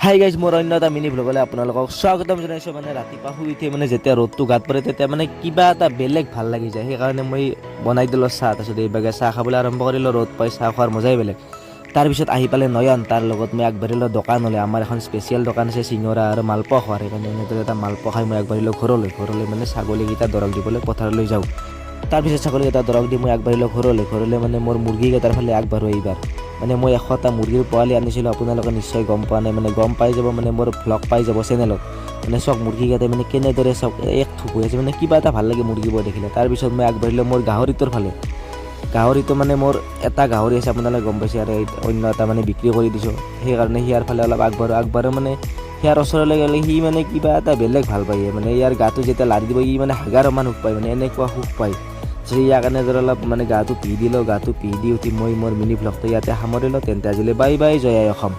Hi guys, মোৰ অন্য এটা মিনি ভ্লগলৈ আপোনালোকক স্বাগতম জনাইছোঁ। মানে ৰাতিপুৱা শুই উঠি মানে যেতিয়া ৰ'দটো গাত পৰে, তেতিয়া মানে কিবা এটা বেলেগ ভাল লাগি যায়। সেইকাৰণে মই বনাই দিলোঁ চাহ। তাৰপিছত এইভাগে চাহ খাবলৈ আৰম্ভ কৰিলোঁ। ৰ'দ পাই চাহ খোৱাৰ মজাই বেলেগ। তাৰপিছত আহি পালে নয়ন, তাৰ লগত মই আগবাঢ়িলোঁ দোকানলৈ। আমাৰ এখন স্পেচিয়েল দোকান আছে চিঙৰা আৰু মালপোৱা খোৱাৰ। সেইকাৰণে এনেদৰে এটা মালপোৱা খাই মই আগবাঢ়িলোঁ ঘৰলৈ। ঘৰলৈ মানে ছাগলীকেইটা দৰৱ দিবলৈ পথাৰলৈ যাওঁ। তাৰপিছত ছাগলীকেইটা দৰৱ দি মই আগবাঢ়িলোঁ ঘৰলৈ। ঘৰলৈ মানে মোৰ মুৰ্গীকেইটাৰ ফালে আগবাঢ়োঁ এইবাৰ। মানে মই 100টা মুৰ্গীৰ পোৱালি আনিছিলোঁ, আপোনালোকে নিশ্চয় গম পোৱা নাই, মানে গম পাই যাব, মানে মোৰ ভ্লগ পাই যাব চেনেলত। মানে চাওক, মুৰ্গীকেইটাই মানে কেনেদৰে চাওক এক থোপ হৈ আছে। মানে কিবা এটা ভাল লাগে মুৰ্গীবোৰ দেখিলে। তাৰপিছত মই আগবাঢ়িলোঁ মোৰ গাহৰিটোৰ ফালে। গাহৰিটো মানে মোৰ এটা গাহৰি আছে, আপোনালোকে গম পাইছে, আৰু এই অন্য এটা মানে বিক্ৰী কৰি দিছোঁ। সেইকাৰণে সিয়াৰ ফালে অলপ আগবাঢ়ো। আগবাঢ়ো মানে সিয়াৰ ওচৰলৈ গ'লে সি মানে কিবা এটা বেলেগ ভাল পায়। মানে ইয়াৰ গাটো যেতিয়া লাৰি দিব, ই মানে হাগাৰ সমান সুখ পায়, মানে এনেকুৱা সুখ পায়। তাৰপিছত ইয়াক এনেদৰে অলপ মানে গাটো পিহি দিলোঁ। গাটো পিহি দি উঠি মই মোৰ মিনি ভ্লগটো ইয়াতে সামৰিলোঁ। তেন্তে আজিলৈ বাই বাই, জয় আই অসম।